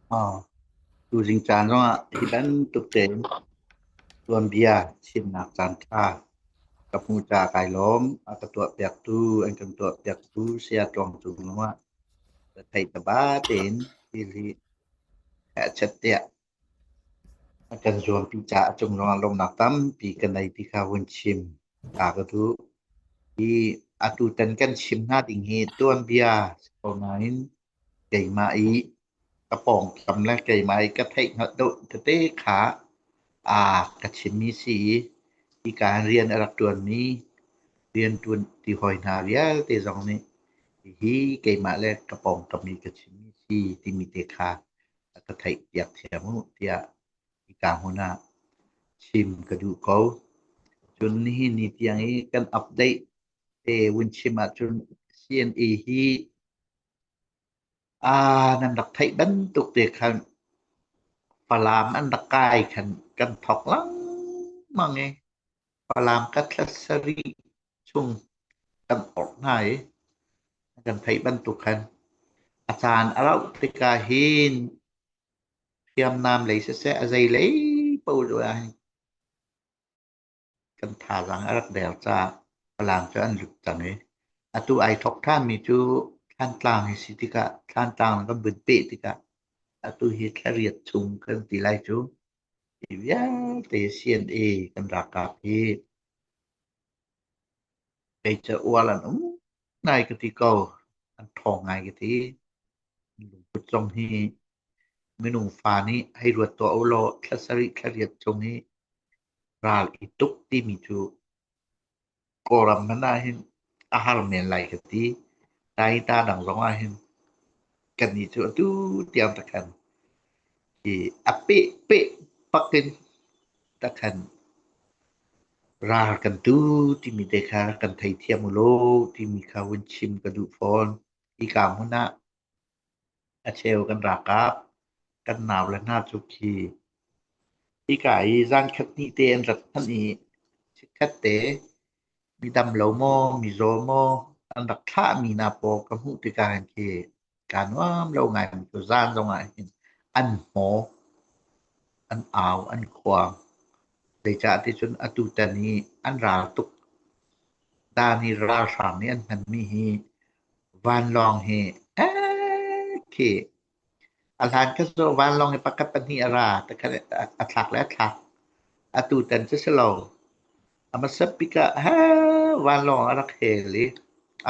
Tuzing caan zongah hi bantuk tein tuanbia chimnak caanṭha ka hmuh caah kai lawm. A ka tuahpiaktu, an kan tuahpiaktu Saya Tluang Cung zongah retheih taba tein thil hi hehchet tiah a kan zuampi caah a cung zongah lawmhnak tampi ka nei ti kha hun chim ta ka duh. Hi atutan kan chim hnga ding hi tuanbia si ko nain keimah i ka pawngkam le keimah i ka theih hngalh deuh tete kha aa ka chimmi si i hika rian a rak ṭuanmi rianṭuan ti hawi hna vialte zong nih hihi keimah le ka pawngkam i ka chimmi si timi te kha a ka theihpiak thiam u tiah hika hmun ah chim ka duh ko. Cun nihin ni tiang i kan update te vun chim ahcun CNA hi Nan rak theih bantuk te khan Falam an rak kai khan kan thawk lengmang i Falam ka thla sarih chung kan orh hna i kan theih bantuk khan a caan a rauh tikah hin hriamnam lei siseh a zei lei paoh ah hin Kan thazaang a rak der caah Falam cu an lut cang i atu ai thawk ṭhanmi cu Thlantlang hi si tikah Thlantlang kan vun peh tikah atu hi thlariat chung kan ti lai cu. Hi vialte CNA kan ralkap hi kei cu ual an um ngai ka ti ko. An ṭhawng ngai ka ti. Lungput zong hi minung fa nih hei ruat tuah u law thla sarih thlariat chung hi Ral i tuk timi cu Kawlram hmanh ahhin a har men lai ka ti. Taita dang zong ahhin kannih cu atu tiang takhan hi a pehpeh bak in takhan ral kan tu timi te kha kan theithiam u law timi kha vun chim ka duh fawn. Hika hmun ah A cheu kan ralkap kan naule hna cu khi hika i zankhat hnih te an rat hmanh i chikkhat te mi dam lo maw, mizaw maw an rak thlahmi hna pawl ka hmuh tikah hin khi kaa nuam lo ngai cu zan zongah hin an hmaw, an au, an khuang. Zeicah ticun atutan hi an ral tuk. Dan i ralhrang nih an hmanmi hi Vanlawng hi khi a hlan kha cu vanlawng hi pakhat pahnih a ra takhat a thlak le a thlak. Atu tan cu si lo. A hmasa bik ah vanlawng a rak hel i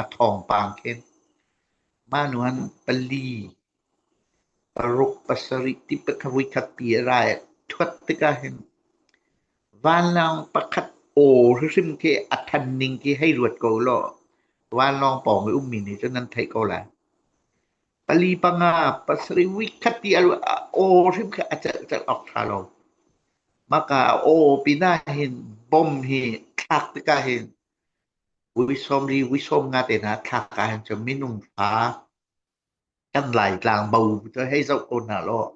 a thawngpang khin mah nu han pali paruk pasarih ti pakhat voikhat pi a ra i thuat tikah hin Vanlawng pakhat aw hrimhrim khi a than ning khi hei ruat ko law vanlawng pawng i ummi nih cun nan theih ko lai. Pali panga pasarih voikhat ti a aw hrim khi a celh celh awk ṭha lo. Maka aw pinah hin bom hi thlak tikah hin vui sawmli vui sawmnga te hna thlak ah hin cun minung fa kan Laitlang bo cu hei zoh ko hna law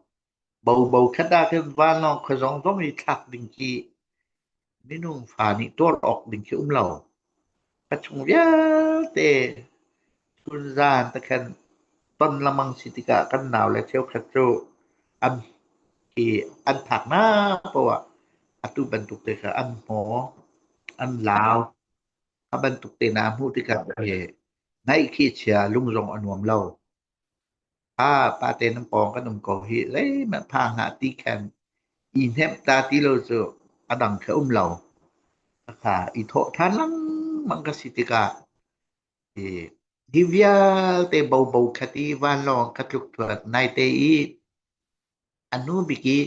Bobo khat ah khin vanlawng khuazong zong i thlak ding khi minung fa nih tuar awk ding khi um lo. Ka chung vialte chunzan te khan ton lamang si tikah kan nau le cheukhat cu an khi an phak na poah atu bantuk te kha an hmaw, an lau. A bantuk te na hmuh tikah ngaih khi chia lung zong a nuam lo. Ah, pate nan pawng kan um ko hih. Zeihmanh phang hlah ti khan i hnemh ta ti lo cu a dang kha um lo. Khakha i thawh ṭhan lengmang ka si tikah i hi vialte bobo khat i vanlawng ka tluk thuat naite i A hnu bik i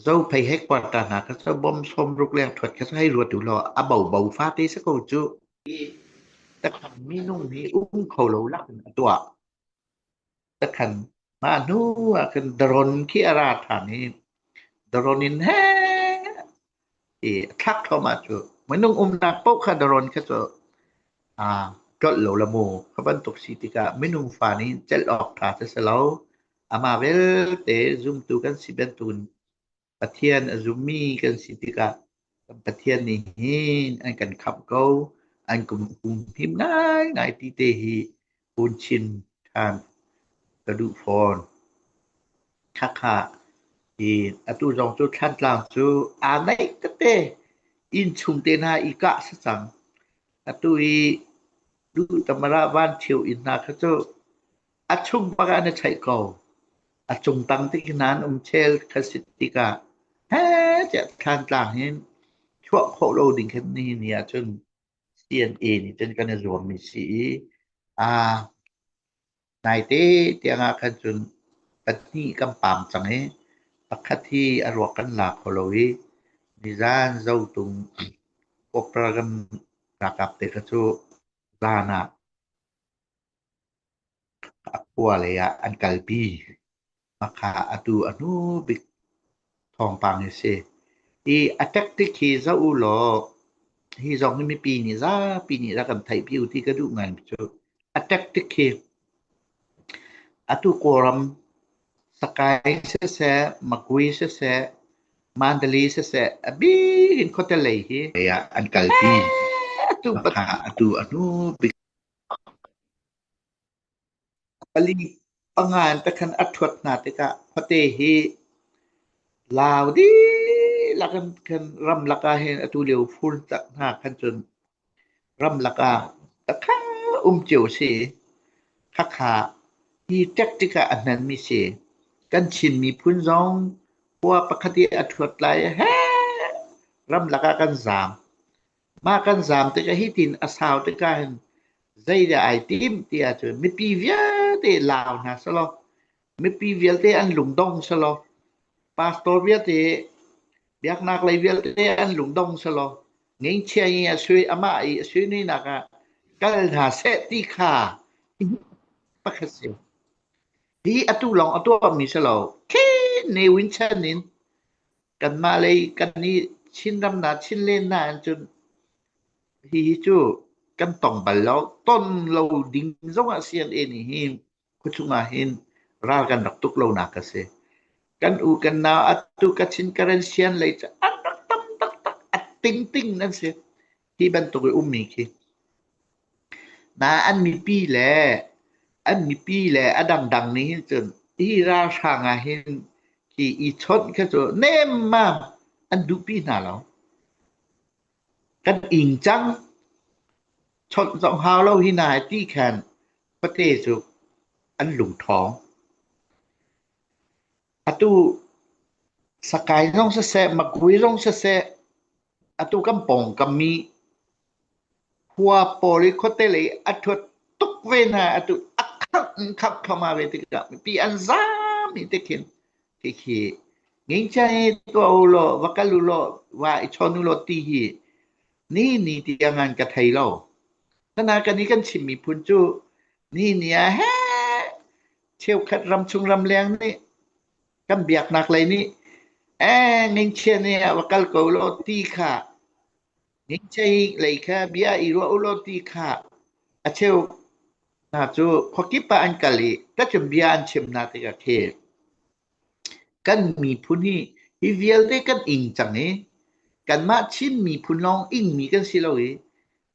Zophei headquarter hna kha cu bom sawmruk leng ṭhuat kha cu hei ruat u law a bobo fate si ko cu. Takhan minung hi um kho lo lak in a tuah. Takhan mah hnu ah khin daron khi a ra ṭhan i daron in he i a thlak thluahmah cu minung umnak paoh kha daron kha cu aa tlolh lo la mu. Kha bantuk si tikah minung fa nih celh awk ṭha cu si lo. Amah belte zumtu kan si bantukin Pathian a zummi kan si tikah kan Pathian nih hin an kan khamh ko, an kum humhim ngaingai ti te hi hun chin ṭhan ka duh fawn. Khakha i atu zong cu Thlantlang cu aa naih tete inn chung te hna i kah si cang. Atu i Duhtamara Van Ṭhio inn hna kha cu a chung bak ah an i chaih ko. A cung tang te khi hna an um chel kha si tikah heh tiah Thlantlang hin chuah khawh lo ding khin nihin ni ahcun CNA nih cun kan i zuammi si i aa Naite tiang ah khan cun pahnih kan paam cang i pakhat hi a ruak kan la kho lo i nizaan Zotung Kawlram ralkap te kha cu zaan ah a khua lei ah an kalpi. Mahka atu a hnu bik thawngpang hi si. Hi a tactic hi zoh u law hi zong hi mipi nih zapi nih rak kan theihpi u ti ka duh ngai cu. A tactic hi atu Kawlram Sakai siseh, Makui siseh, Mandalay siseh, a bik in khuate lei hi an kalpi. Atu atu a hnu bik Pali panga in takhan a ṭhuat hna tikah khuate hi lau dihlak in khan ramlak ah hin atu lio phul tak hna khan cun ramlak ah takha um cio a si. Khakha hi tactic ah a hmanmi si. Kan Chin miphun zong khua pakhat i a ṭhuat lai heh ramlak ah kan zaam. Mah kan zaam tikah hitin a sau tikah hin zeidah ai tim ti ahcun mipi vialte lau hna selaw, mipi vialte an lungdong selaw, pastor vialte, biaknak lei vialte an lungdong selaw, ngeichia i a sui amah i a sui nak ah kal hna seh ti kha pakhat si. Hi atu lawng a tuahmi si lo. Khi Ne Win chan in Kanmah lei kan i Chinram na Chinlen na ahcun hihi cu kan tong bal lo. Ton lo ding zongah CNA nih hin khuachung ah hin ral kan rak tuk lonak a si. Kan u kan nau atu Kachin Karen Sian lei cu an rak tam taktak a tingting nan si. Hi bantuk i ummi khi. Na an mipi le an mipi le a dangdang nih hin cun hi ralhrang ah hin khi i chawnh kha cu nemmam an duhpi hna lo. Kan ing cang. Chawnh zong hau lo hi na ti khan pate cu an lungṭhawng. Atu Sakai zong siseh, Makui zong siseh, atu kan pawngkam i khua pawl i khuate lei a ṭhuat tuk ve hna atu a khangh in khangh thluahmah ve tikah mipi an zaam i tikhin khikhi ngingchia hi tuah u law va kal u law va i chawn u law ti hi ni ni tiang an ka thei lo. Sana kan i kan chim miphun cu ni ni ah heh cheukhat ramchung ramleng nih kan biaknak lei nih eh ngingchia nih ah va kal ko law ti kha ngingchia lei kha bia i ruah u law ti kha a cheu hna cu khuakip ah an kal i tacun bia an chim hna tikah khi Kan miphun hi hi vialte kan ing cang i kanmah Chin miphun lawng ingmi kan si lo i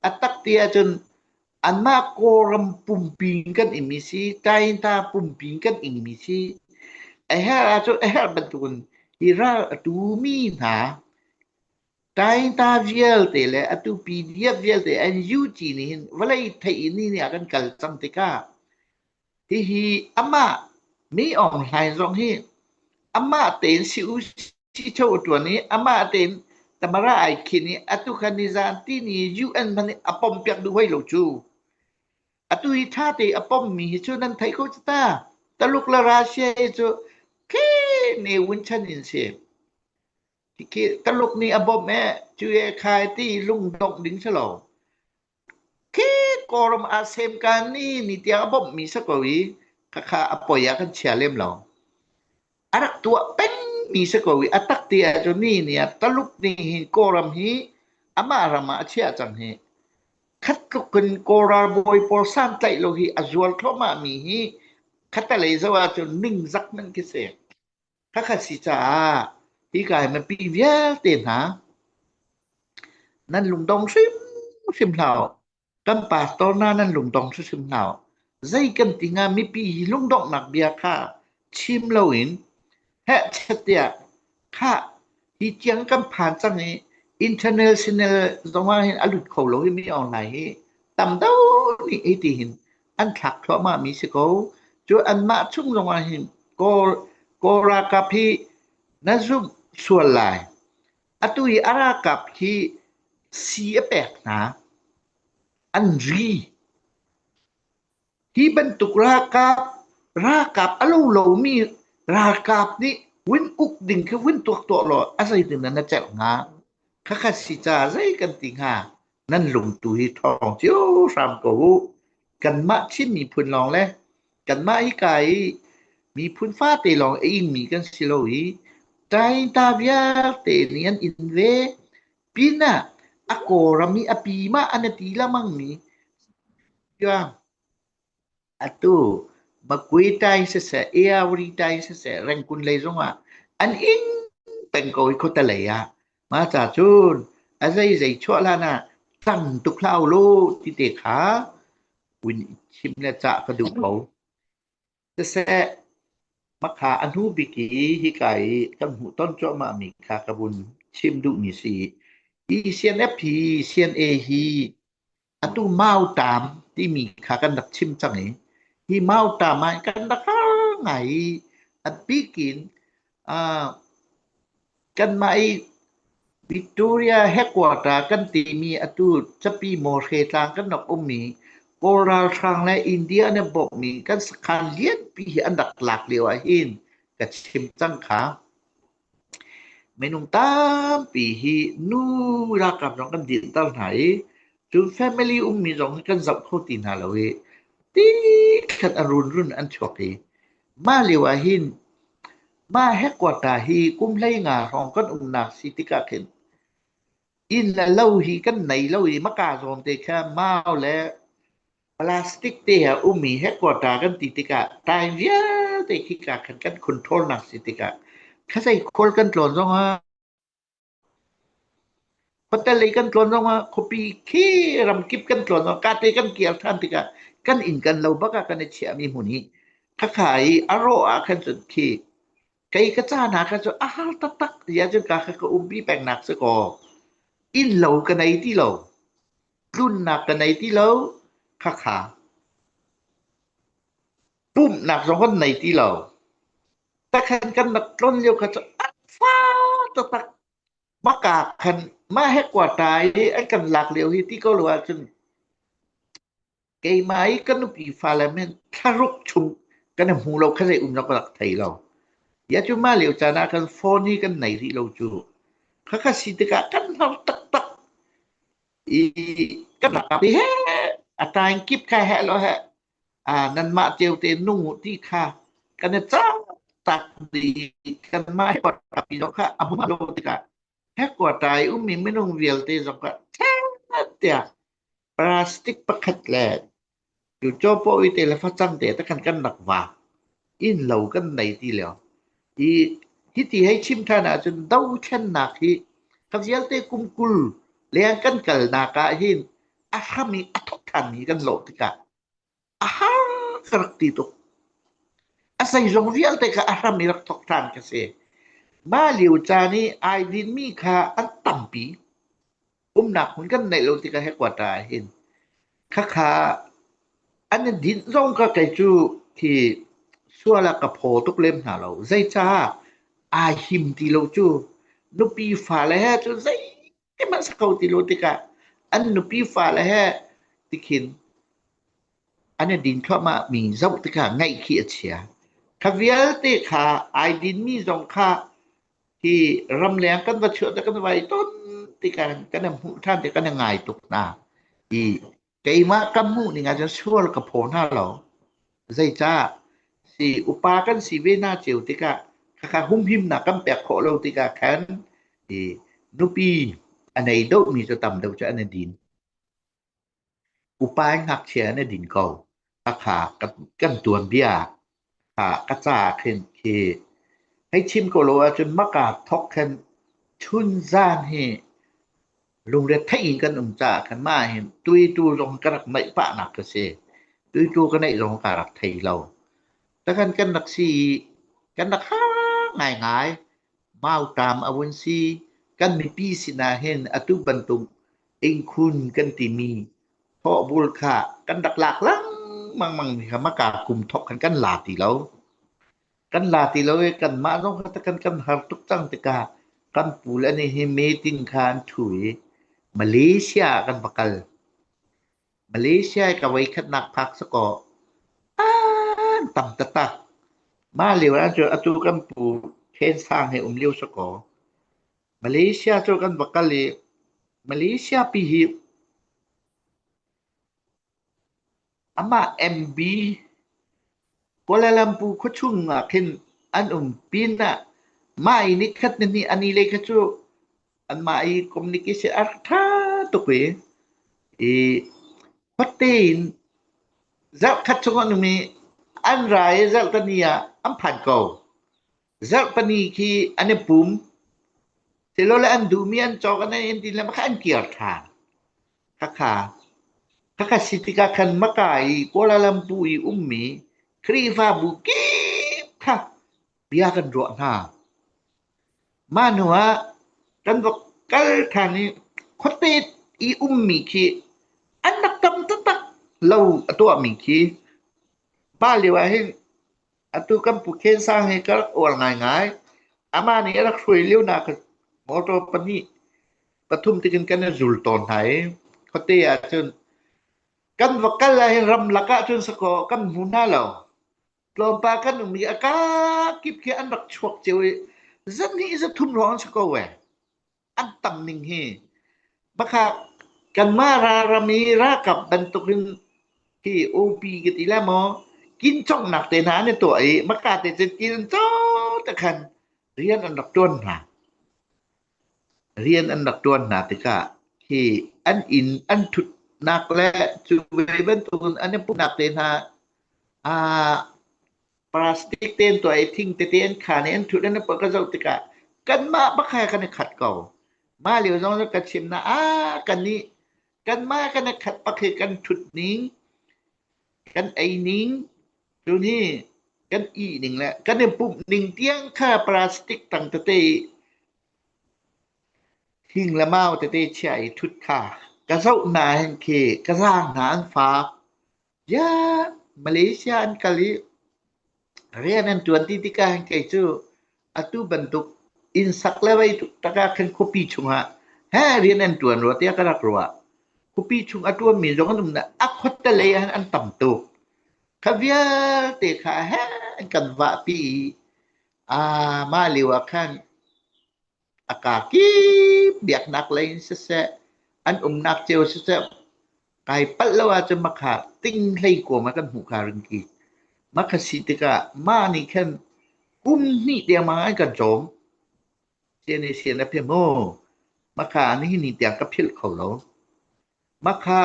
a tak ti ahcun anmah Kawlram pumpi in kan ingmi si, Tainta pumpi in kan ingmi si. A herh ahcun a herh bantukin hi ral a tumi hna Tainta vialte le atu PDF vialte NUG nih hin vawlei theih in ni ni ah kan kal cang tikah Hihi amah Mi Aung Hlaing zong hi amah tein si-u-si-cho a ṭuan i amah tein Tamara ai khin i atu kha nizan tini UN hmanh nih a pompiak duh hoi lo cu. Atu hi ṭha te a pommi hi cu nan theih ko cu ta. Taluk le Russia hi cu khi Ne Win chan in si. Khi Taluk nih a bawmh e, cu e khai ti lungdongh ding si lo. Khi Kawlram ah semka ni ni tiang a bawmhmi si ko i khakha a poi ah kan chia lem lo. A rak tuah pengmi si ko i a tak ti ahcun ni ni ah Taluk nih hin Kawlram hi amah ram ah a chiah cang hi. Khat tluk in Kawl ralbawi pawl santlaih lo hi a zual thluahmahmi hi khatalei zoh ahcun ningzak hmanh khi si. Khakha si caah hika hi mipi vialte hna nan lungdong hrimhrim hlah u. Kan pastor hna nan lungdong hrimhrim hlah u. Zei kan ti hnga mipi hi lungdonghnak bia kha chim loin Hehchet tiah khah hi tiang kan phan cang i international zong ah hin a lut kho lo hi mi online hi tam deuh nih hi ti hin an thlak thluahmah mi si ko. Cu anmah chung zong ah hin Kawl Kawl ralkap hi na zumh sual lai. Atu i a ralkap hi sii a pek hna. An ri. Hi bantuk ralkap ralkap a lo lomi ralkap nih vun uk ding khi vun tuak tuah law a zeitin dah na celh hnga? Khakha si ca zei kan ti hnga? Nan lungtu hi ṭhawng cio hram ko u. Kanmah Chin miphun lawng le kanmah hika i miphun fate lawng a ingmi kan si lo i ṭainta vialte nih an in ve. Pinah a Kawlram i a pi mah an i ti lengmangmi Atu Makwe tai siseh, Eawri tai siseh, Rengkun lei zongah an ing peng ko i khuate lei ah. Mah ca cun a zeizei chuah hlan ah cang tuk hlah u law ti te kha vun chim le cah ka duh ko. Siseh, makha a hnu bik i hika i kan hmuhton cuahmahmi kha ka vun chim duhmi si. Hi CNF hi CNA hi atu mauṭam timi kha kan rak chim cang i hi mauṭam ah kan rak har ngai i a bik in uh, kanmah i Victoria headquarter kan timi atu capi mawhre tlang kan rak ummi Kawl ralhrang le India an i bawmhmi kan sakhan lianpi hi an rak lak lio ah hin ka chim cang kha. Minung tampi hi nu ralkap zong kan dinhter hna i cun family ummi zong hi kan zoh kho ti hna lo i ti khat a runrun an chuak i mah lio ah hin mah headquarter hi kum 15 hrawng kan umnak si tikah khin inn le lo hi kan nei lo i maka zawn te kha mau le Plastic te a ummi headquarter kan ti tikah time vialte khika khan kan control nak si tikah khazei khual kan tlawn zongah hotel lei kan tlawn zongah khuapi khi ramkip kan tlawn zongah kate kan kir than tikah kan inn kan lo bak ah kan i chiahmi hmun hi khakha i a rawh ah khan cun khi kei ka ca hna kha cu a har taktak ti ahcun ka kha ka umpi pengnak si kaw inn lo ka nei ti lo. Tlunnak ka nei ti lo. Khakha. Pumhnak zong kan nei ti lo. Takhan kan rak tlon lio kha cu a fa taktak. Maka khan mah headquarter i an kan lak lio hi ti ko lo ahcun keimah i ka nupi fale men thlaruk chung kan i hmu lo kha zei um lo ka rak thei lo. Ya cu mah lio caan ah khan phone hi kan nei rih lo cu. Khakha si tikah kan har taktak. I kan rak i he a time kip kha he lo he nanmah cio te nung u ti kha kan i cah tak dih kanmah headquarter zong kha a hmun lo tikah headquarter i ummi minung vialte zong kha tiah plastic pakhat le Cu cawpaw te le facang te te khan kan rak vaak. Inn lo kan nei ti lio. I hiti hei chim ṭhan ahcun dothlennak hi ka vialte kum 20 leng kan kalnak ah hin a hram i a thawk ṭhanmi kan lawh tikah a har ka rak ti tuk. A zeizong vialte kha a hram i rak thawk ṭhan ka si. Mah lio caan i ai dinmi kha an tampi. Umnak hmun kan neih lo tikah headquarter ah hin khakha an i dinh zong kha kei cu khi sual ah ka phaw tuk lem hna lo. Zeicah aa him ti lo cu nupi fale he cu zeihmanh si kho ti lo tikah an nupi fale he tikhin an i din thluahmah mi zoh tikah ngaih khi a chia. Kha vialte kha ai dinmi zong kha Hi ramleng kan va chuah te kan va i ton tikah kan i hmuh ṭhan ti kan i ngai tuk hna. I keimah ka hmuh ning ahcun sual ka phaw hna lo. Zeicah si upa kan si ve hna cio tikah khakha humhimnak kan pek khawh lo tikah khan i nupi a nei deuhmi cu tam deuh cu an i din. Upa in ngakchia an i din ko. Khakha kan tuanbia ka ca khin khi hei chim ko lo ahcun maka thok khan chunzan hi lungretheih in kan um caah khan mah hin tuitu zong ka rak neih pahnak ka si. Tuitu ka neih zong ka rak thei lo. Takhan kan rak si i kan rak har. ngaingai. Mauṭam a vun si. Kan mipi sinah hin atu bantuk innkhun kan timi thawhbul kha kan rak lak lengmang mi kha maka kum thawk khan kan la ti lo. Kan la ti lo i kanmah zong kha kan kan har tuk cang tikah kan pu le nih hi meeting kha an ṭhu i Malaysia ah kan va kal. Malaysia i ka voikhatnak phak si kaw an tam taktak. Mah lio ahcun atu kan pu Khen Sang he um lio si kaw Malaysia cu kan va kal i Malaysia pi hi amah MB Kuala Lumpur khuachung ah khin an um pinah mah i nikhat nihnih a ni lei kha cu anmah i communication a rak ṭha tuk i i khuate in zarhkhat chung an um i an ra i zarhtani ah an phan ko. Zarhpini khi an i pum. Silole an duhmi an cawk an in ti le kha an kir ṭhan. Khakha khakha si tikah khan Maka i Kuala Lumpur i ummi Khrihfabu kip kha bia kan ruah hna. Mah hnu ah kan va kal ṭhan i khuate i ummi khi an rak tam taktak lo a tuahmi khi mah lio ah hin atu kan Pu Khen Sang hi ka rak uar ngaingai. Amah nih a rak hruai lio nak motor pahnih pathum tikin kan i zul tawn hna i khuate ahcun kan va kal ahhin ramlak ahcun sakaw kan hmu hna lo. Tlawmpal kan um i a kakip khi an rak chuak cio i zahnih zathum hrawng an si ko ee. An tam ning hi. Bakha kanmah ralram i ralkap bantukin hi OP ka ti la maw kinconghnak te hna an i tuah i maka te cun kin an caw te khan rian an rak ṭuan hna. Rian an rak ṭuan hna tikah hi an inn an ṭhutnak le cu ve bantukin an i pumhnak te hna aa plastic tein tuah i thing tete an khaan i an ṭhut an i ka zoh tikah kanmah bak he kan i khat ko. Mah lio zong cu ka chim na ah kannih kanmah kan i khat bak hi kan ṭhut ning kan ei ning cun hi kan ih ning le kan i pumh ning tiang kha plastic tang tete i thing le mau tete chia i ṭhut kha ka zoh hna hin khi ka zaang hna an fak. Ziah Malaysia an kal i rian an ṭuan ti tikah hin kei cu atu bantuk inn sak le vei tak ah khan khuapi chungah he rian an ṭuan rua tiah ka rak ruah. Khuapi chung a ṭuanmi zong an um na a khuate lei ah hin an tam tuk. Kha vialte kha he an kan vahpi i aa mah lio ah khan a kaa kip biaknak lei in siseh, an umnak cio siseh, kai palh lo ahcun makha ting hlei kuam ah kan hmuh kha ringki. Makha si tikah mah nih khan kum hnih tiangmang an kan cawm. Sian i sian a phi mu. Makha nihin ni tiang ka philh kho lo. Makha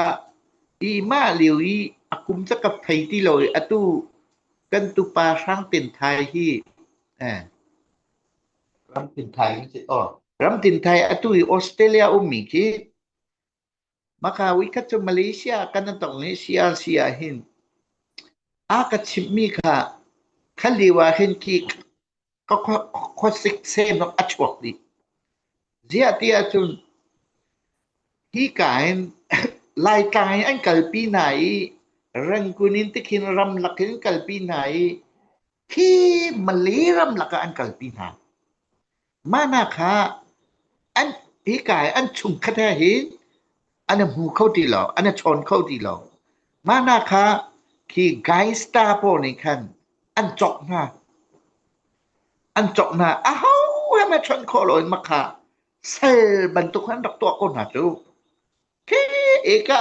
i mah lio i a kum ca ka thei ti lo i atu kan tupa Hrang Tin Thai hi eh, Ram Tin Thai si aw. Ram Tin Thai atu i Australia ummi khi makha uikhat cu Malaysia kan an tong i CRC ah hin a ka chimhmi kha kha lio ah hin khi ka khuasik sem a chuak dih. Ziah ti ahcun hika hin Laitlang in an kalpi hna i Rangoon in tikhin ramlak in an kalpi hna i khi Malay ramlak ah an kalpi hna. Mah hna kha an hika i an chungkhat he hin an i hmu kho ti lo, an i chawn kho ti lo. Mah hna kha khi gangster pawl nih khan an cawk hna. An cawk hna. Aho he hmanh chawnh khawh loin makha sal bantuk an rak tuah ko hna cu. Khi eka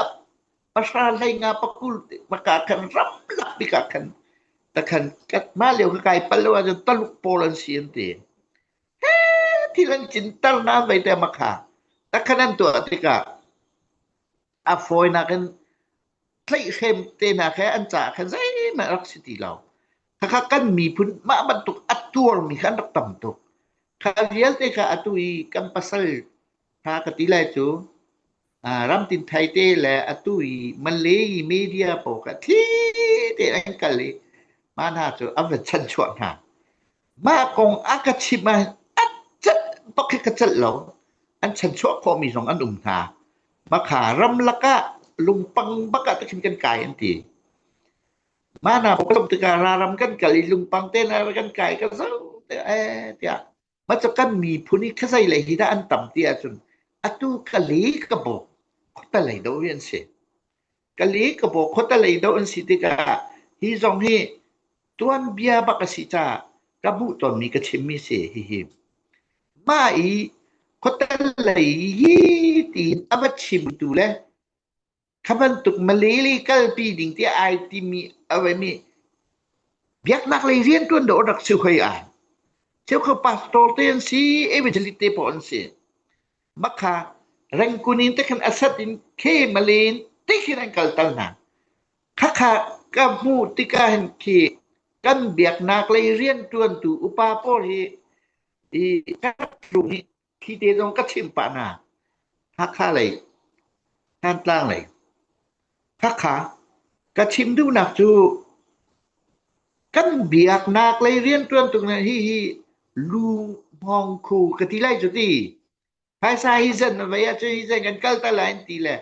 pahra hlei nga pakul maka khan ramlak bik ah khan takhan mah lio ka kai pal lo ahcun Taluk pawl an si an ti. He thil an cinter na vei te makha. Takhan an tuah tikah a fawinak in tlaihhrem te hna kha an caah khan zeihmanh rak si ti lo. Khakha kan miphun mah bantuk a tuarmi kha an rak tam tuk. Kha vialte kha atu i kan pasal hna ka ti lai cu ramtin thai te le atu i Malay media pawl kha thli te an kal i mah hna cu an van chanchuah hna. Mah kong a ka chimh ah a celh bak hi ka celh lo. An chanchuah khawhmi zong an um hna. Makha ramlak ah lungpang bak ah takhin kan kai an ti. Mah hna pawl tikah raram kan kal i lungpang te na kan kai ka zo te eh tiah mah cu kan miphun i khazei lei hi dah an tam ti ahcun atu ka le ka bawk khuata lei do hi an si. Ka le ka bawk khuata lei do an si tikah hi zong hi tuanbia bak a si caah ka hmuh tawnmi ka chimmi si hihi. Mah i khuata lei hi tiin a va chimtu le Kha bantuk Malay kalpi ding tiah ai timi a mi biaknak lei rianṭuan dawh rak si hoi ai. Cheukhat pastor te an si, evangelist te pawl an si. Makha Rangkun in te khan asat in khe Malay in te khin an kal tal hna. Khakha ka hmuh tikah hin khi kan biaknak lei rianṭuantu upa pawl hi i hi Khi te zong ka chimh pah hna. Hakha lei, Thantlang lei. Hakha, ka chim duhnak cu kan biaknak lei rianṭuan tuk na hi hi lu hngawng khu ka ti lai cu ti. Phaisa hi zan na vei ahcun hi zan kan kal ta lai an ti le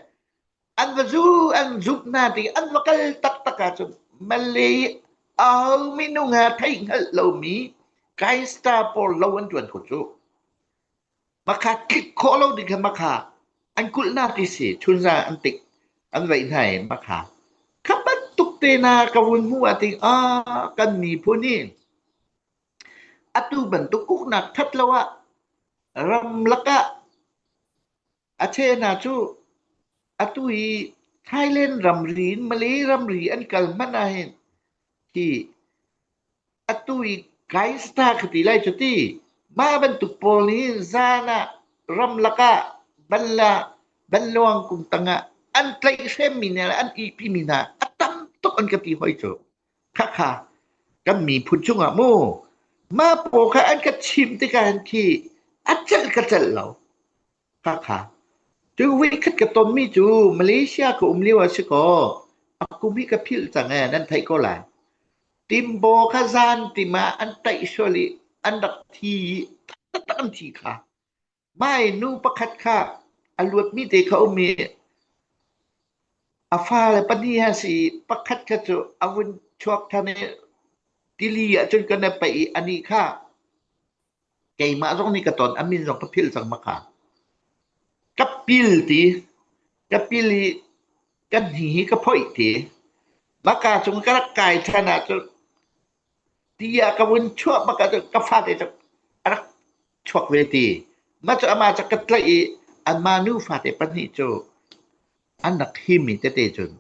an va zu an zumh hna ti an va kal taktak ahcun Malay aho minung he theih hngalh lomi Kaista pawl lo an ṭuan kho cu. Makha tlik khawh lo ding kha makha an kulh na ti si chunza an tik an veih hna i makha kha bantuk te na ka vun hmuh ah ting ah kan miphun hi atu bantuk uknak that lo ah ramlak ah a chehna cu atu hi Thailand ramri in Malay ramri an kal hmanh ah hin hi atu i Kaista ka ti lai cu ti mah bantuk pawl nih zan ah ramlak ah banla banluang kung tang ah an tlaihhremmi hna le an ihpimi hna a tam tuk an ka ti hoi cu. Khakha kan miphun chungah mu mah pawl kha an ka chim tikah hin khi a celh ka celh lo. Khakha cu voikhat ka tonmi cu Malaysia ka um lio ah si kaw a kum hi ka philh cang ee nan theih ko lai. Timbaw kha zan tim ah an taih sual i an rak thi i taktak an thi kha. Mai nu pakhat kha a luatmi te kha um i a fale pahnih a si i pakhat kha cu a vun chuak than i tili ah cun kan i paih i anih kha keimah zong nih ka ton a min zong ka philh cang makha. Ka pil ti ka pil i ka hni hi ka phoih ti maka cung ka rak kai than ahcun ti ah ka vun chuah bak ahcun ka fate cu a rak chuak ve ti mah cu amah cu ka tlaih i anmah nu fate pahnih cu an rak him i tete cun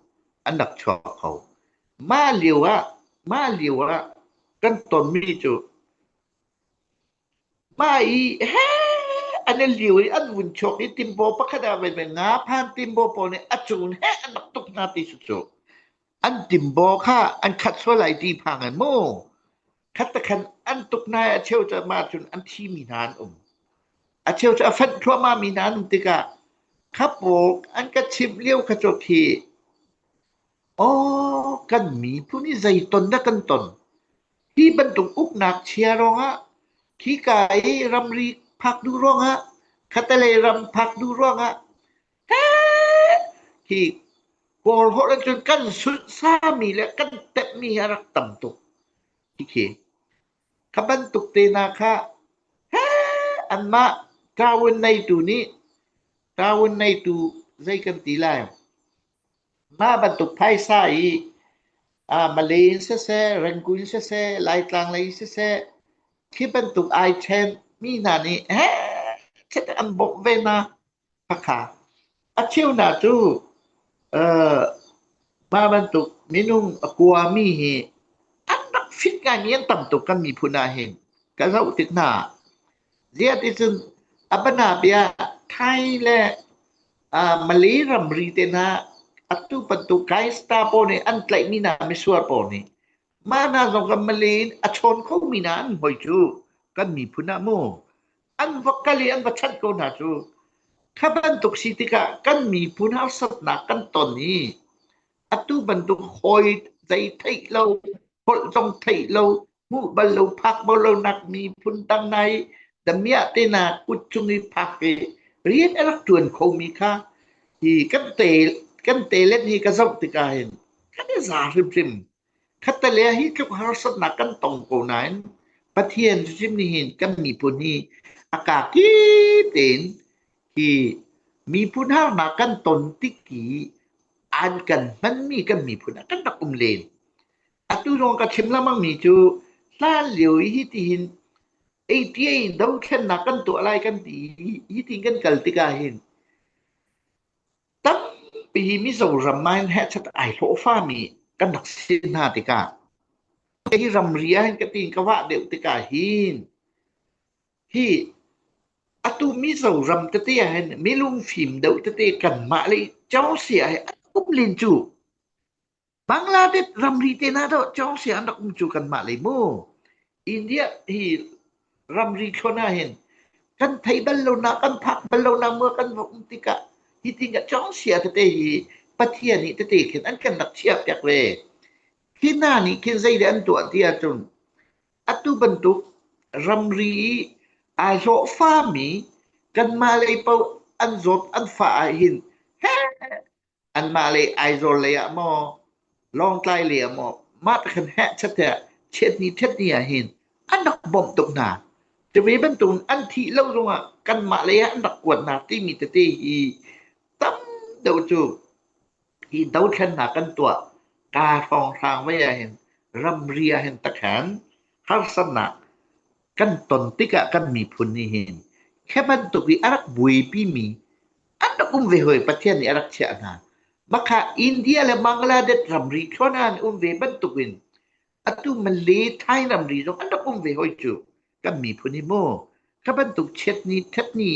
an rak chuak kho mah lio ah mah lio ah kan tonmi cu Mah i he an i liu i an vun chuak i timbaw pakhat ah vai nga phan timbaw pawl nih a cung he an rak tuk hna ti cu an timbaw kha an khat sual lai ti phang in mu khat te khan an tuk hna i a cheu cu mah cun an thi mi hna an um a cheu cu a fenh thluahmah mi hna an um tikah kha pawl an ka chimh lio kha cu khi aw kan miphun hi zei ton dah kan ton Hi bantuk uknak chia ruangah khika i ramri phak duh ruangah khatalei ram phak duh ruangah hi Kawl holh ahcun kan sunhsami le kan tepmi hi a rak tam tuk. Khi kha bantuk te hna kha anmah ṭawun neitu nih ṭawun neitu zei kan ti lai Mah bantuk phaisa i Malay in siseh, Rangoon in siseh, Laitlang lei in siseh, khi bantuk ai ṭhen mi hna nih heh an bawmh ve hna. Khakha. A cheu hna cu mah bantuk minung a kuami hi an rak fit ngaimi an tam tuk kan miphun ah hin. Ka zoh tik hna. Ziah ti cun a bana bia Thai le Malay ramri te hna atu bantuk Kaista pawl nih an tlaihmi hna misual pawl nih mah hna zong kan Malay in a chawn khomi hna an hoi cu kan miphun ah mu an va kal i an va chanh ko hna cu kha bantuk si tikah kan miphun harsatnak kan ton i atu bantuk hawi zei theih lo holh zong theih lo. Hmuh bal lo phak bal lo nak miphun dang hna i damiah te hna kut cung i phak i rian a rak ṭuan khomi kha hi kan te kan telet hi ka zoh tikah hin kan i za hrimhrim. Khattale ah hi tluk harsatnak kan tong ko nain Pathian hrim nih hin kan miphun hi a kakip tein hi miphun harnak kan ton tik i an kan hmanmi kan miphun ah kan rak um len. Atu zong ka chim lengmangmi cu hlan lio i hitihin ATA in dothlennak kan tuah lai kan ti i hitin kan kal tikah hin tampi hi Mizoram ah hin hehchat ai hlawhfami kan rak si hna tikah hi ramri ah hin ka tiin ka vah deuh tikah hin hi atu Mizoram tete ah hin milungfim deuh tete kanmah le Chelsea ah hin an um len cu. Bangladesh ramri te hna dawh Chawngsia an rak um cu kanmah lei mu. India hi ramri thluan ah hin kan thei bal lo nak kan phak bal lo nak mua kan va um tikah hi tin ka Chawngsia tete hi Pathian nih tete khin an kan rak chiah piak ve. Khi hna nih khin zei dah an tuah ti ahcun atu bantuk ramri i aa hlawhfami kanmah lei paoh an zawt an fah ah hin heh Anmah lei Aizawl lei ah maw, Lawngtlai lei ah maw, mah te khan hehchat tiah chiatni ṭhatni ah hin an rak bawmh tuk hna. Cuve bantukin an thih lo zongah kanmah lei ah an rak kuat hna timi tete hi tam deuh cu hi dothlennak kan tuah kaa hrawnghrang vei ah hin ramri ah hin takhan harsatnak kan ton tikah kan miphun nih hin khi bantuk i a rak buaipimi an rak um ve hoi Pathian nih a rak chiah hna. Makha India le Bangladesh ramri thluan ah an um ve bantukin atu Malay Thai ramri zong an rak um ve hoi cu kan miphun hi mu kha bantuk chiatni thatni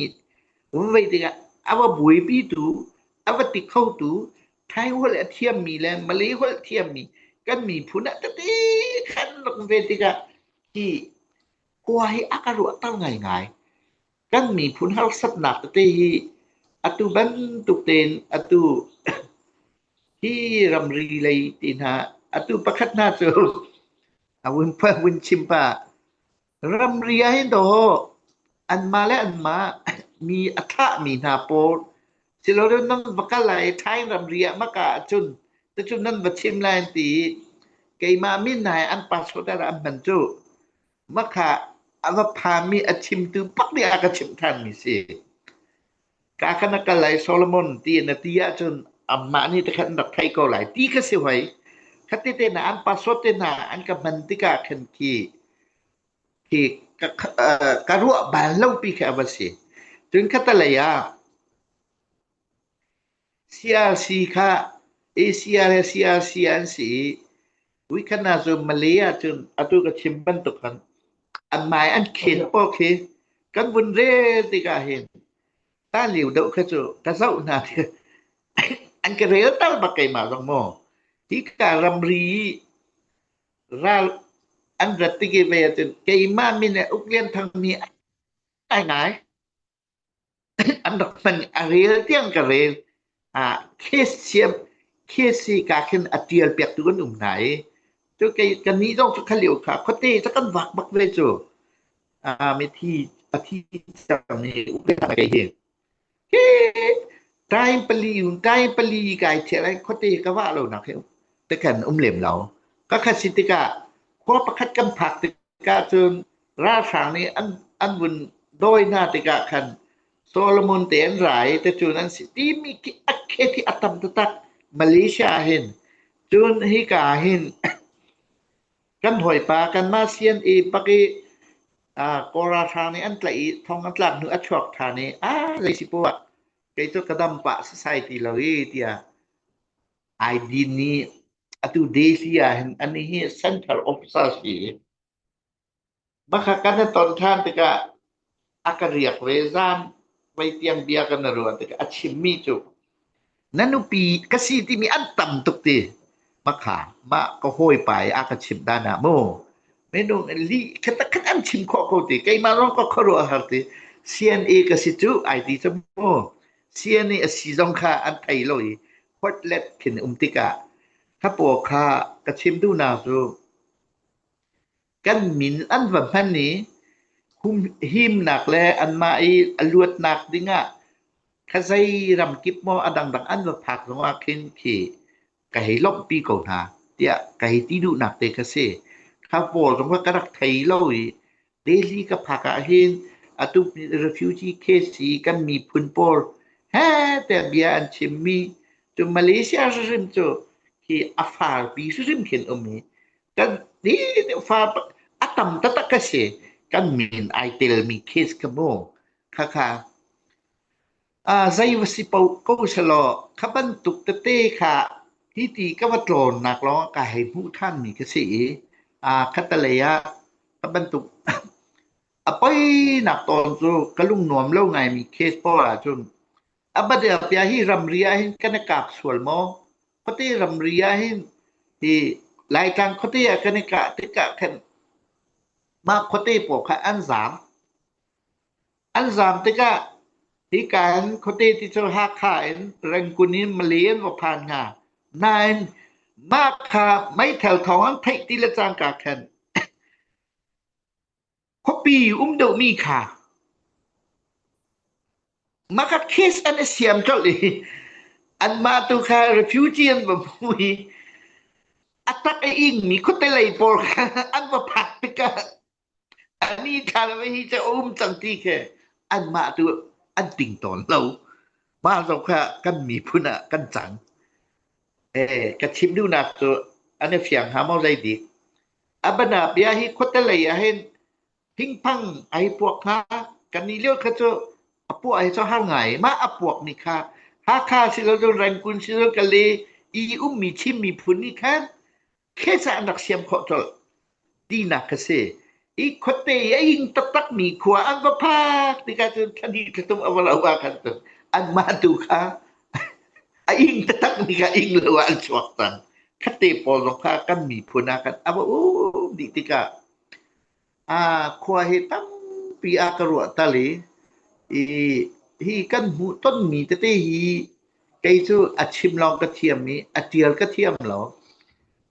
um ve tikah a va buaipitu a va ti khotu Thai holh a thiammi le Malay holh thiammi kan miphun ah tete khan rak um ve tikah hi khua hi a ka ruahter ngaingai. Kan miphun harsatnak tete hi atu bantuk tein atu hi ramri lei ti hna atu pakhat hna cu a vun vun chim pah. Ramri ah hin dawh anmah le anmah mi a thahmi hna pawl silole nan va kal lai i Thai ramri ah maka ahcun cucu nan va chim lai an ti i keimah min hna hi an passport ah an hman cu. Makha a va phanmi a chimtu pak nih a ka chimh ṭhanmi si. Ka khan a kal lai Solomon ti na ti ahcun amah nih takhan rak theih ko lai ti kha si hoi. Khati te hna an password te hna an ka hman tikah khan khi khi ka, ka ruah bal lo pi khi a va si. Cun khatalei ah CRC kha Asia le CRC an si i Wikana cu Malay ahcun atu ka chim bantuk khan an mai an khen pawl khi kan vun rel tikah hin ta liu deuh kha cu ka zoh hna an ka rel tal bak keimah zong maw hi ka ramri i ral an rat tik i ve ahcun keimah min le Uk Lian Thang mi ai ngai An rak hman a rel tiang ka rel. Ah, case siam case hi ka khin a tial piaktu kan um hna i cu kei kannih zong cu kha lio kha khuate cu kan vak bak ve cu. Ah, mithi a thi cang mi upe kei hi. Hi time pali time pali kai thial ai khuate ka vah lo nak hi te kan um lem lo. Ka khat si tikah khua pakhat kan phak tik tikah cun ralhrang nih an, an vun dawi hna tikah khan Solomon te an ra i ticun an si timi khi a khet hi a tam taktak Malaysia ah hin cun hika ah hin kan hawipa kanmah CNA bak i uh, Kawl ralhrang nih an tlaih i thong an tlak hnu a chuak ṭhan i a zei si poah kei cu ka dam pah sasai ti lo i tiah ID nih atu Delhi ah hin anih hi central officer si Bakha kan i ton ṭhan tikah a ka riak ve zan voi tiang bia kan i ruah tikah a chimmi cu na nupi ka si timi an tam tuk ti makha mah ka hawipa i a ka chimh dan ah mu minung lih khat an chim khawh ko ti keimah zong ka khuaruah har ti CNA ka si cu ai ti cu mu CNA a si zong kha an thei lo i huatlet khin um tikah kha paw kha ka chim duhnak cu. Kan min an va hman i humhimnak le anmah i a luatnak dingah kha zei ramkip maw a dangdang an va phak zongah khin khi ka hei lawmhpi ko hna tiah ka hei ti duhnak te kha si. Kha pawl zong kha ka rak thei lo i Delhi ka phak ah hin atu refugee case hi kan miphun pawl he tiah bia an chimmi cu Malaysia hrimhrim cu khi a farpi hrimhrim khin um i kan hi fa a tam taktak ka si. Kan min ai telmi case kha mu khakha zei va si paoh ko selaw kha bantuk tete kha hi ti ka va tlawnnak lawng ka hei hmuh ṭhanmi ka si i khattelei ah kha bantuk a poinak tawn cu ka lung nuam lo ngaimi case pawl ahcun a badel hi ramri ah hin kan i kap sual maw? Khuate ramri ah hin hi Laitlang khuate ah kan i kah tikah khan mah khuate pawl kha an zaam. An zaam tikah hika in khuate ti cu Hakha in Rangoon in Malay an va phan hnga. Nain mah kha meithal thawng an theih ti le cangka khan khuapi um deuhmi kha mah kha case an i siam colh i anmah tu kha refugee an va hmu i a tak a ingmi khuate lei pawl kha an va phak tikah Ani thla le hi cu a um cang ti khi anmah tu an ting tawn lo. Mah zong kha kan miphun ah kan cang. Eh, ka chim duhnak cu an i fiang hnga maw zei dik. A bana bia hi khuate lei ah hin thingphang ai puak hnga. Kan nih lio kha cu a puah hi cu har ngai. Mah a puak mi kha Hakha si lo cun Rangoon si lo Kale i ummi Chin miphun nih khan Khetsa an rak siam khawh colh tinak ka si. I khuate i a ing taktakmi khua an va phak tikah cun thla hnih thla thum a va lo ah khan cun anmah tu kha a ing taktakmi kha ing lo ah an chuak cang. Khatte pawl zong kha kan miphun ah khan a va um dih tikah Khua hi tampi a ka ruah tal i, i hi kan hmuh tonmi tete hi kei cu a chim lawng ka thiam i a ṭial ka thiam lo.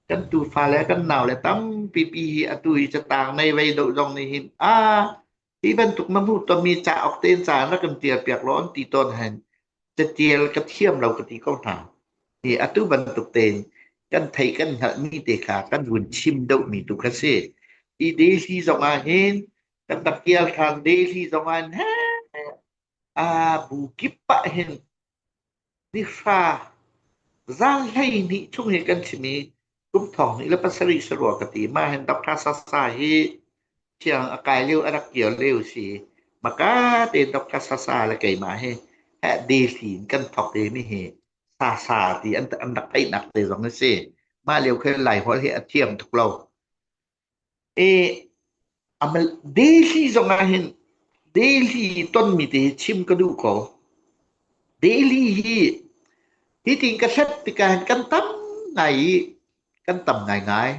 Kan tufa le kan naule tampi pi hi atu hi catang nei vei deuh zong nih hin ah hi bantuk na hmuh tonmi cauk tein ca na kan ṭial piak law an ti tawn hen. Catial ka thiam lo ka ti ko hna. Hi atu bantuk tein kan theih kan hngalhmi te kha kan vun chim deuhmi tu kha si. Hi Delhi zong ah hin kan rak kial ṭhan Delhi zong ah hin a bu kip ah hin nihra zan 12 chung hi kan chim i kum thong hnih le pasarih sarua ka ti. Mah hin Dr. Sasa hi Thiang a kai lio a rak kir lio si. Maka tein Dr. Sasa le keimah hi heh Delhi in kan thawk i mi hi Sasa ti an an rak theihnak te zong a si. Mah lio khin Laiholh hi a thiam tuk lo. E amal Delhi zong ah hin Delhi tonmi te hi chim ka duh ko. Delhi hi hitin ka hlat tikah hin kan tam ngai i kan tam ngaingai.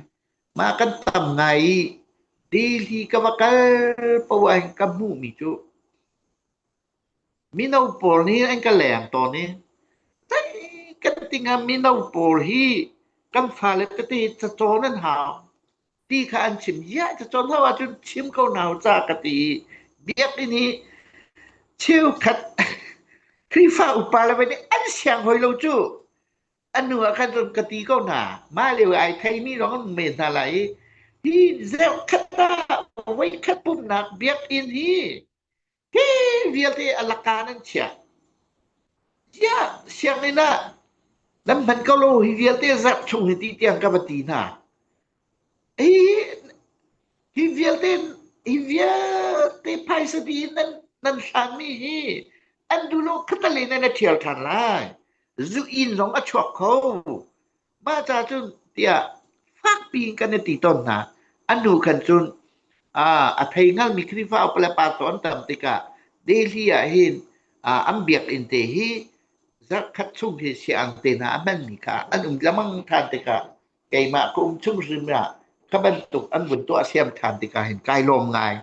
Mah kan tam ngai i Delhi ka va kal poah ah hin ka hmuhmi cu mino pawl nih an ka leng tawn i zei kan ti hnga mino pawl hi kan fale tete cacawn an hau ti kha an chim. Ziah cacawn hau ahcun chim ko hna u ca ka ti i biakinn hi cheukhat Khrihfa upa le nih an siang hoi lo cu. A nu ah khan cun ka ti ko hna. Mah lio i ai theimi zong an um men hna lai i hi zeukhat ah voikhat pumhnak biakinn hi hi vialte a laka nan chiah. Ziah sianginn ah nan hman ko lo hi vialte zarh chung hi ti tiang ka va ti hna. Hi hi vialte hi vialte phaisa dih in nan nan hlanmi hi an duh lo khatale nan i ṭhial ṭhan lai. Zu inn zong a chuak kho. Mah ca cun tiah fakpi in kan i ti tawn hna. An nu khan cun a thei hngalmi Khrihfa upa le pastor an tam tikah Delhi ah hin an biakinn te hi zarhkhat chung hi siang te hna a hmanmi kha an um lengmang ṭhan tikah keimah ka um chung hrim ah kha bantuk an vun tuah siam ṭhan tikah hin kai lawm ngai.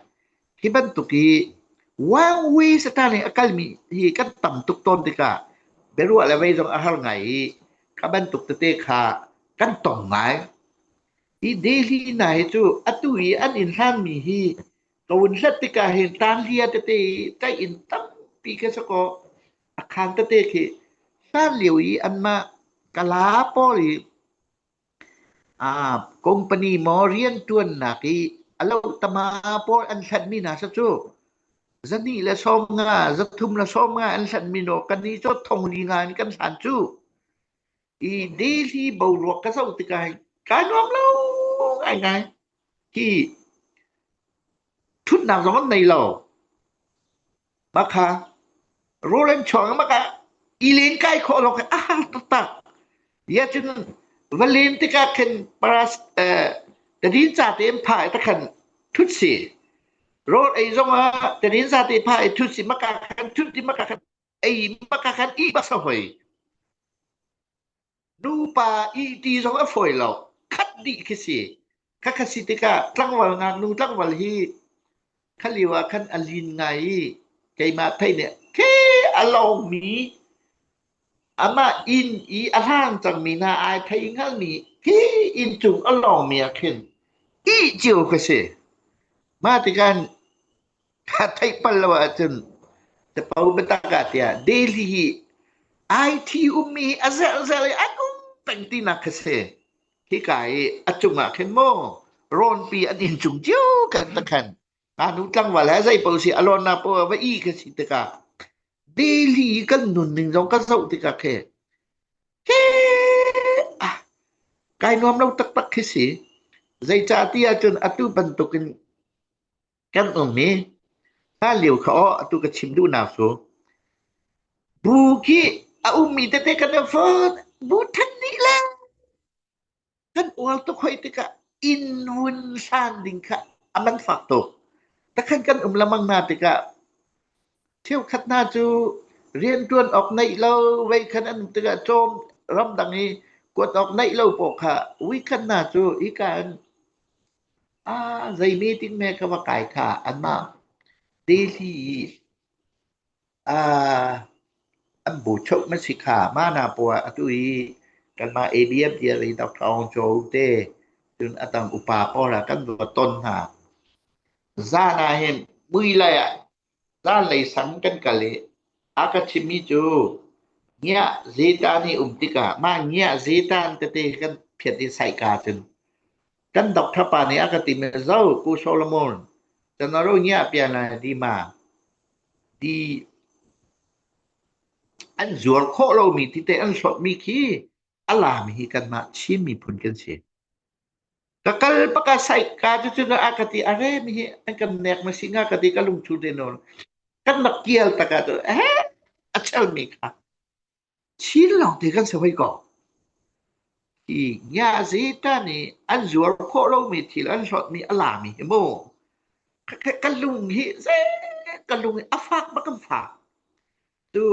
Hi bantuk hi one way satan in a kalmi hi kan tam tuk tawn tikah biaruah le vei zong a har ngai i kha bantuk tete kha kan tong ngai. Hi Delhi hna hi cu atu i an inn hlanmi hi ka vun hlat tikah hin tanghlia tete i tlaih in tampi khi si kaw a khaan tete khi hlan lio i anmah Kala pawl i company maw rianṭuannak i a lohtama pawl an hlanmi hna si cu. 250, 350 an hlanmi naw kannih cu thong li nga in kan hlan cu. I Delhi boruak ka zoh tikah hin kai nuam lo ngaingai. Hi ṭhutnak zong an nei lo. Mah kha rawl an chuang mah kha i len kai khawh lo kha a har taktak. Ya cun va len tikah khin paras tadin ca te in pha i takhan thut si. Rawl ei zong ah tadin ca te pha i thut si maka khan thut i maka khan ei maka khan i bak sa hoi. Nupa ihṭi zong a fawi lo. Khat dih khi si. Khakha si tikah tlangval ngaknu tlangval hi kha lio ah khan a lin ngai i keimah theih nih khi a lawngmi amah inn i a hlang cangmi hna ai thei hngalmi khi inn cung a lawngmi ah khin ih cio ka si. Mah tikah Ka theih bal lo ahcun capo biatak ah tiah Delhi hi IT ummi hi a zelhzelh i an um peng tinak kha si. Hika i a cungah khin maw rawnpi an inn cung cio kan ta khan ngaknu tlangval he zei paoh si a lawnnak paoh va i kha si tikah Delhi i kan nunning zong ka zoh tikah khi he ah kai nuam lo taktak khi si. Zeicah ti ahcun atu bantukin Kan um i hlan lio kha aw atu ka chim duhnak cu bu khi a ummi tete kan i fon bu than dih le kan ual tuk hoi tikah inn vun hlan ding kha a man fak tuk. Takhan kan um lamang hna tikah cheukhat hna cu rianṭuan awk neih lo vei khan an um tikah cawm ramdang i kuat awk neih lo paoh kha weekend hna cu hika in Zei meeting hme ka va kai kha anmah Delhi i an buchoh na si kha. Mah hna pawl ah atu i kanmah ABM tiah i Dr. Aung Kyaw te cun a dang upa pawl ah kan va ton hna. Zan ah hin muilei ah zanlei sang kan kal i a ka chimmi cu ngiah zetan i um tikah mah ngiah zetan tete kan phiat i saihka cun kan doctor pa nih a ka timi zo Pu Solomon canaro ngiah pian la di ma di an zuar khawh lomi tite an hlawtmi khi a lam hi kanmah Chin miphun kan si. Ka kal paka sai ka cu cun a ka ti a re mi hi an kan nek ma si nga ka ti ka lungthu te nawn kan rak kial taka tu he a chel mi kha Chin lawng te kan si hoi ko. Hi nya zeta nih an zuar khawh lomi thil an hlawtmi a lami hi mu. Ka lung hi ze ka lung hi a fak bak kan fak. Tu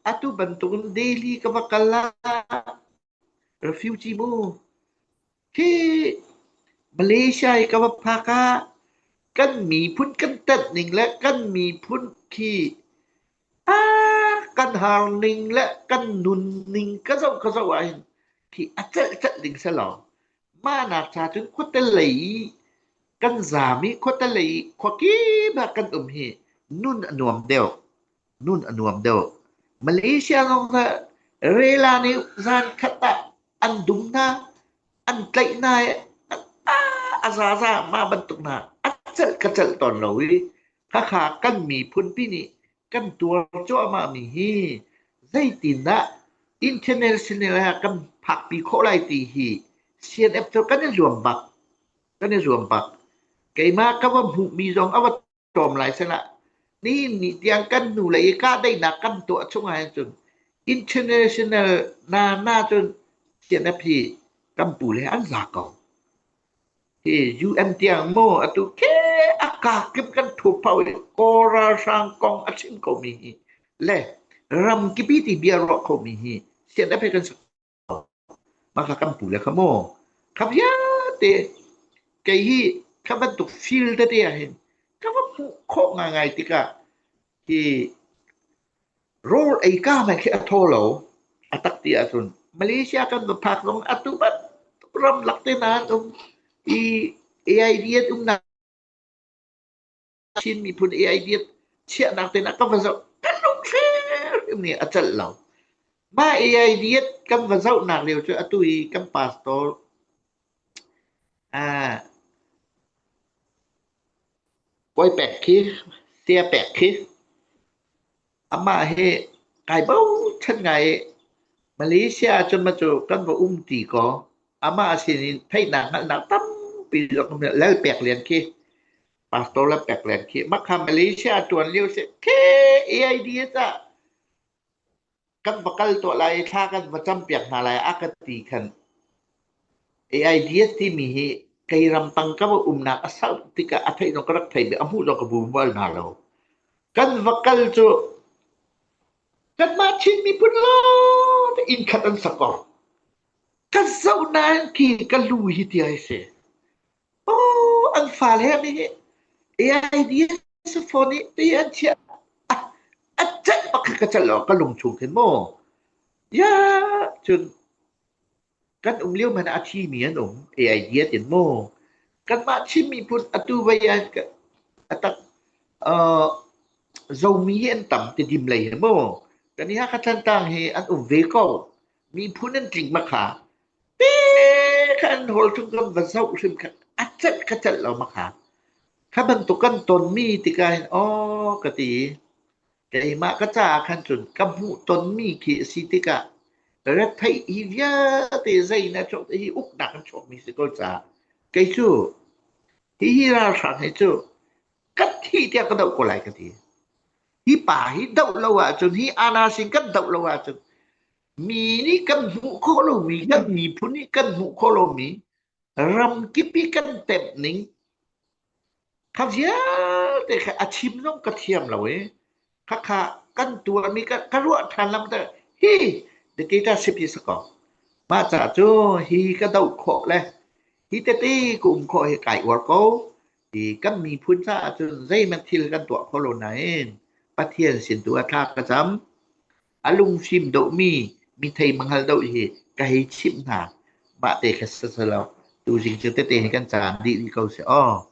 atu bantukin daily ka va kal la refugee mu Hi Malaysia i ka va phak ah kan miphun kan tanh ning le kan miphun khi kan har ning le kan nun ning ka zoh ka zoh ahhin khi a celh celh ding si lo. Mah nak cha cun khuate lei i kan zaam i khuate lei i khuakip ah kan um hi nun a nuam deuh. Nun a nuam deuh. Malaysia zong kha rela nih zan khat ah an dum hna, an tlaih hna i a zaza mah bantuk hna a celh ka celh tawn lo i khakha kan miphunpi nih kan tuar cuahmah mi hi zeitindah international ah kan phakpi khawh lai ti hi CNF cu kan i zuam bak kan i zuam bak keimah ka va hmuhmi zong a va tlawm lai sehlah nihin ni tiang kan hnu lei i kahdaihnak kan tuah chung ahhin cun international na na cun CNF hi kan pu le an za ko. Hi UN tiang maw atu ke a ka kip kan thu pau i Kawl ralhrang kong a chim ko mi hi le ram kipi ti bia ruah kho mi hi CNF he kan Mah kha kan pu le kha maw kha vialte kei hi kha bantuk feel tete ah hin ka va hmuh khawh ngaingai tikah hi rawl ei ka mai khi a thaw lo a tak ti ahcun Malaysia kan va phak zong atu bantuk ramlak te na an um. I AIDS umnak Chin miphun AIDS chiahnak te na ka va zoh kan lung hrim nih a celh lo. Mah AIDS kan va zohnak lio cu atu i kan pastor ah Kawi pek khi, sia pek khi amah hi kai bochan ngai i Malaysia ahcun ma cu kan va um ti kaw amah sin in theihnak hngalhnak tampi zong um Lal Pek Lian khi Pastor Lal Pek Lian khi mah kha Malaysia ṭuan lio si khi AIDS ah kan va kal tuah lai i thla kan va campiak hna lai a ka ti khan AIDS timi hi kei ramtang ka va umnak a sau tikah a theih zong ka rak thei a hmuh zong ka bu bal hna lo. Kan va kal cu kanmah Chin miphun lawng te inn khat an sak ko. Ka zoh nain khi ka lu hi ti ai si. Oh, an fale he hi AIDS phone i ti an chiah a celh bak ka celh lo ka lung chung khin mu. Ya cun kan um lio hmanh ah a thimi an um AIDS in mu. Kanmah Chin miphun atu vei ah a tak uh, zomi hi an tam ti dim lei hi mu. Kan i Hakha Thantlang hi an um ve ko. Miphun an tling makha. Te kha an hawl chung kan va zoh hrim kha a celh ka celh lo makha. Kha bantuk kan tonmi tikah hin aw ka ti keimah ka caah khan cun ka hmuh tonmi khi a si tikah retheih hi vialte zei na chuak hi uknak an chuakmi si ko caah kei cu hihi ralhrang hi cu kan thih tiang ka doh ko lai ka ti. Hi pa hi doh lo ahcun hi ana sin kan doh lo ahcun mi nih kan hmuh khawh lomi kan miphun nih kan hmuh khawh lomi ramkip i kan temh ning kha vialte kha a chim zong ka thiam lo i khakha kan tuahmi ka, ka ruah ṭhan lam te hi dictatorship hi si ko mah ca cu hi ka doh khawh le hi tete ka um khawh hi kai uar ko i kan miphun caah cun zeihmanh thil kan tuah kho lo nain Pathian sin tu ah thla ka cam A lungfim dohmi mithei manghal doh hi ka hei chimh hna. Mah te kha si lo. Tuzing cu tete hi kan caan dih rih ko seh aw.